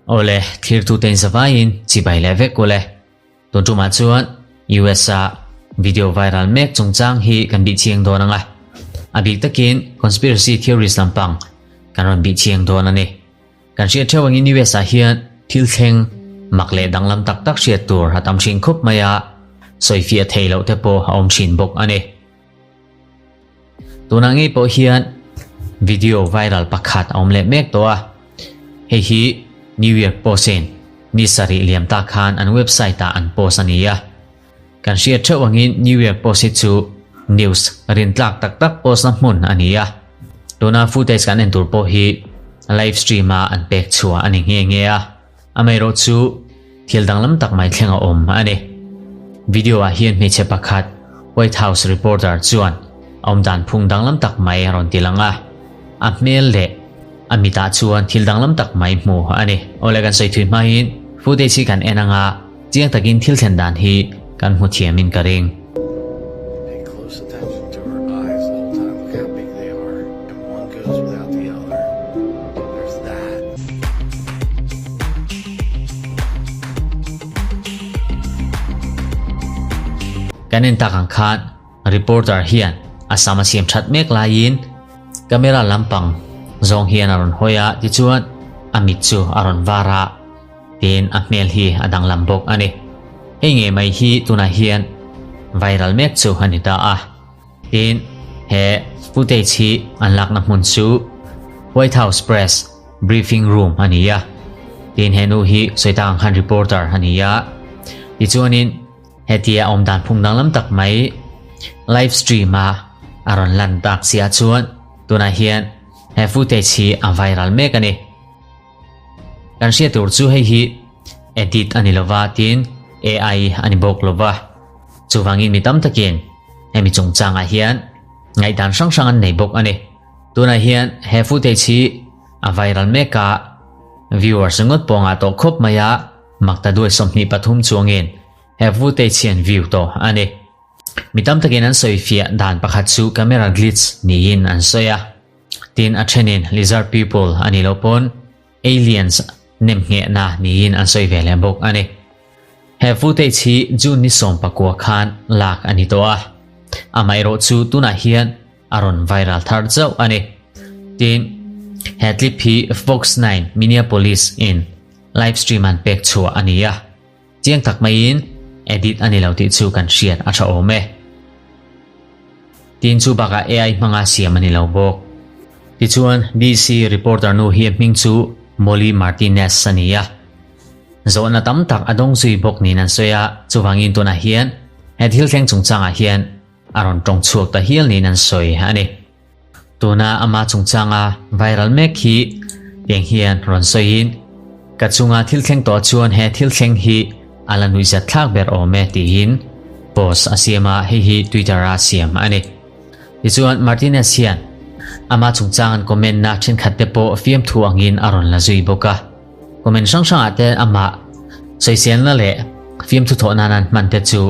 Awle, thlirtute in zavaiin chibai leh vek ule. Tun tumah chuan US a video viral mek chungchang hi kan bih chiang dawn ang a. A bik takin conspiracy theories lampang kan rawn bih chiang dawn a ni. Kan hriat theuh angin US ah hian thil thleng mak leh danglam tak tak hriat tur a tam thin khawp mai a, sawifiah thei loh te pawh a awm thin bawk a ni. Tunah ngei pawh hian video viral pakhat a awm leh mek tawh a, hei hi New York Post in ni sarih liam ta khan an website ah an post a ni a. Kan hriat theuh angin New York Post hi chu news rintlak tak tak post na hmun a ni a, tuna footage kan en tur pawh hi live stream a an pek chhuah a ni nghe nghe a, amaherawh chu thil danglam tak mai thleng a awm a ni. Video ah hian hmeichhe pakhat White House reporter chuan a awm dan phung danglam tak mai a rawn ti lang a, a hmel leh a mitah chuan thil danglam tak mai hmu a ni. Awle kan sawi thui hmain footage hi kan en anga Chiang takin thil thlen dan hi kan hmu thiamin ka ring. Kan en tak ang khan reporter hian a sam a siam that mek laiin camera lampang zawng hian a rawn hawi a, tichuan a mit chu a rawn var a. Tin, a hmel hi a danglam bawk a ni. Hei ngei mai hi tunah hian viral mek chu a ni ta a. Tin, he footage hi an lakna hmun chu White House Press Briefing Room a ni a. Tin, he nu hi sawi tak ang khan reporter a ni a. Tichuanin hetia awm dan phung danglam tak mai live stream a a rawn lan tak si ah chuan tunah hian he footage hi a viral mek a ni. Kan hriat tur chu hei hi edit a ni lova tin AI a ni bawk lova. Chuvangin mi tam takin hemi chungchangah hian ngaihdan hrang hrang an nei bawk a ni. Tunah hian he footage hi a viral mek a, viewers ringawt pawh ngah tawh khawp mai a, makta duai 23 chuangin he footage hi an view tawh a ni. Mi tam takin an sawifiah dan pakhat chu camera glitch niin an sawi a. Tin a thenin lizard people a nih loh pawn aliens nem nghehna niin an sawi ve leh bawk a ni. He footage hi June ni 19 khan lak a ni tawh a, amaherawh chu tunah hian a rawn viral thar chauh a ni. Tin, he clip hi Fox 9 Minneapolis in live stream an pek chhuah a ni a. Chiang tak maiin edit a ni lo tih chu kan hriat a tha awm e. Tin chu bakah AI hmanga siam a ni lo bawk. Tichuan DC reporter nu hi a hming chu Molly Martinez a ni a. Zawhna tam tak a dawng zui bawk niin an sawi a, chuvangin tunah hian he thil thleng chungchangah hian a rawn tawng chhuak ta hial niin an sawi a ni. Tuna ama chungchanga viral mek hi tiang hian rawn sawiin, Ka chunga thil thleng tawh chuan he thil thleng hi a la nuihzat thlak ber awm e tiin post a siam a, hei hi Twitter a siam a ni. Tichuan Martinez hian ama chungchang an comment na thenkhat te pawh fiamthu angin a rawn la zui bawk a. Comment hrang hrangah te amah sawiselna leh fiamthu thawh nan an hman te chu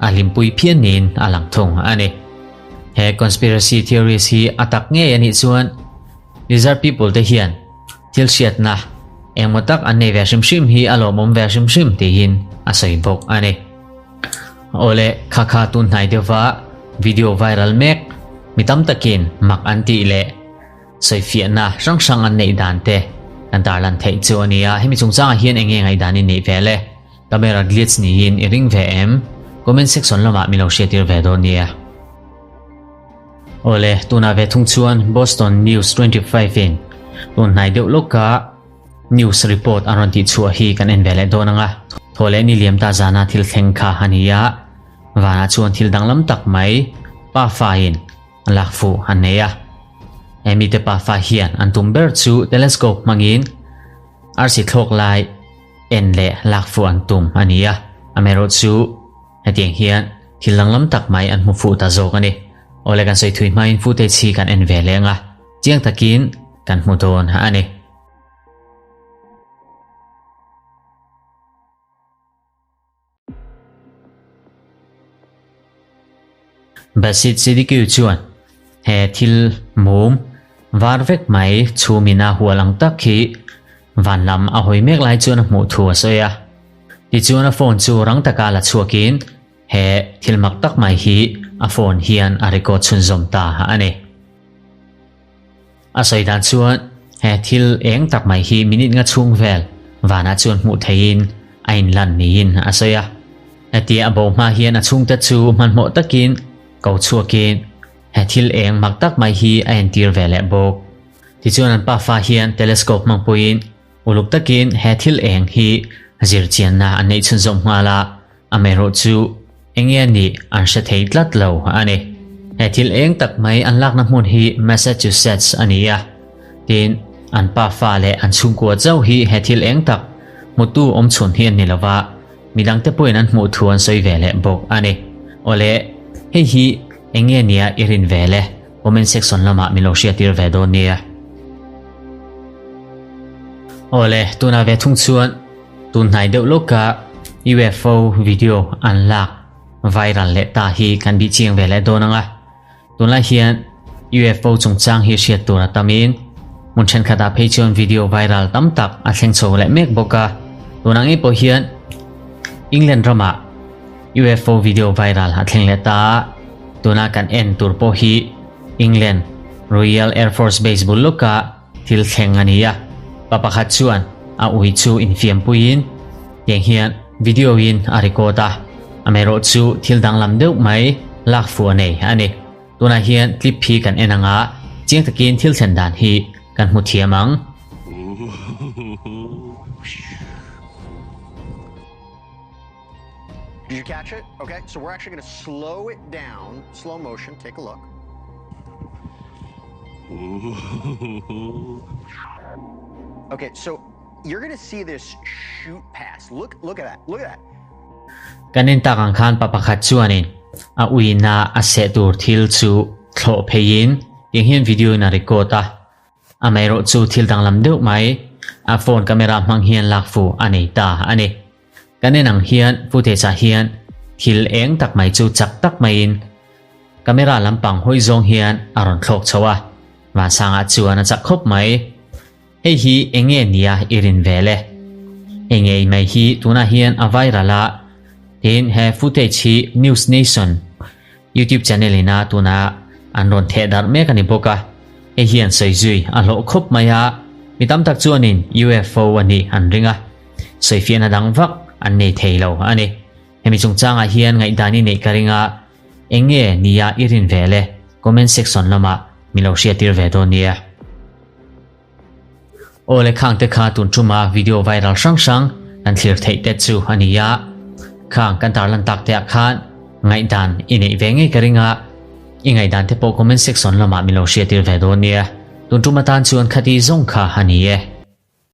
a hlimpui phian niin a lang thung a ni. He conspiracy theories hi a tak ngei a nih chuan lizard people te hian thil hriatna engmaw tak an nei ve hrim hrim hi a lawmawm ve hrim hrim tiin a sawi bawk a ni. Awle kha kha tun hnai deuhva video viral mek mi tam takin mak an tih leh sawifiahna hrang hrang an neih dan te kan tarlan theih chu a ni a, hemi chungchangah hian eng nge ngaihdan in neih ve le? Camera glitch niin i ring ve em? Comment section lamah min lo hriattir ve dawn nia. Awle, tunah ve thung chuan Boston News 25 in tun hnai deuh lawka news report an rawn tih chhuah hi kan en ve leh dawn anga. Thaw leh ni liam ta zana thil thleng kha a ni a, vanah chuan thil danglam tak mai pafa in lak fuh an nei a. He mite pafa hian an tum ber chu telescope hmangin arsi thlawk lai en leh lak fuh an tum a ni a, amaherawh chu hetiang hian thil danglam tak mai an hmu fuh ta zawk a ni. Awle kan sawi thui hmain footage hi kan en ve leng a, chiang takin kan hmu dawn a ni. Basit Siddiqui chuan he thil mum var vek mai chhum in a hual ang tak hi van lam a hawi mek lai chuan a hmuh thu a sawi a. Tichuan a phone chu rang taka la chhuakin he thil mak tak mai hi a phone hian a record chhunzawm ta a ni. A sawi dan chuan he thil eng tak mai hi minute nga chhung vel vanah chuan hmuh theihin a inlan niin a sawi a. Hetia a bo hma hian a chhungte chu hmanhmawh takin ko chhuakin he thil eng mak tak mai hi a entir ve leh bawk. Tichuan an pafa hian telescope hmangpuiin uluk takin he thil eng hi zirchianna an neih chhunzawm nghal a. Amaherawh chu enge a nih an hre thei tlat lo a ni. He thil eng tak mai an lakna hmun hi Massachusetts a ni a, tin an pa fa leh an chhungkua chauh hi he thil eng tak hmutu awm chhun hi an ni lo va, midangte pawhin an hmuh thu an sawi ve leh bawk a ni. Awle, hei hi enge nia i rin ve le? Comment section lamah min lo hriattir ve dawn nia. Awle, tunah ve thung chuan Tun hnai deuh lawka UFO video an lak viral leh ta hi kan bih chiang ve leh dawn ang a. Tunlai hian UFO chungchang hi hriat tur a tamin hmun thenkhatah phei chuan video viral tam tak a thleng chho leh mek bawk a. Tunah ngei pawh hian England ramah UFO video viral a thleng leh ta a. Tuna kan en tur pawh hi England Royal Air Force Base bul lawka Thil thleng a ni a, pa pakhat chuan a ui chu infiam puiin tiang hian video in a record a, amaherawh chu thil danglam deuh mai lak fuh a nei a ni. Tunah hian clip hi kan en anga chiang takin thil thlen dan hi kan hmu thiam ang. Did you catch it? Okay, so we're actually going to slow it down, slow motion, take a look. Okay, so you're going to see this shoot pass. Look, look at that. Look at that. Kan en tak ang khan pa pakhat chuanin a uina a seh tur thil chu thlawh pheiin tiang hian video in a record a. Amaherawh chu thil danglam deuh mai a phone camera hmang hian lak fuh a nei ta a ni. Kan en ang hian footage ah hian thil eng tak mai chu chak tak maiin camera lampang hawi zawng hian a rawn thlawk chho a, vansangah chuan a chak khawp mai. Hei hi eng nge nia i rin ve le? Hei ngei mai hi tunah hian a viral a, tin he footage hi News Nation YouTube channel ina tuna an rawn theh darh mek a ni bawk a, hei hian sawi zui a hlawh khawp mai a, mi tam tak chuanin UFO a nih an ring a, sawifiahna dang vak an nei thei lo a ni. Hemi chungchangah hian ngaihdan i neih ka ring a, eng nge nia i rin ve le? Comment section lamah min lo hriattir ve dawn nia. Aw le khang te kha tun tuma video viral hrang hrang kan thlir theih te chu a ni a, khang kan tarlan tak te ah khan ngaihdan i neih ve ngei ka ring a, i ngaihdan te pawh comment section lamah min lo hriattir ve dawn nia. Tun tum atan chuan khati zawng kha a ni e.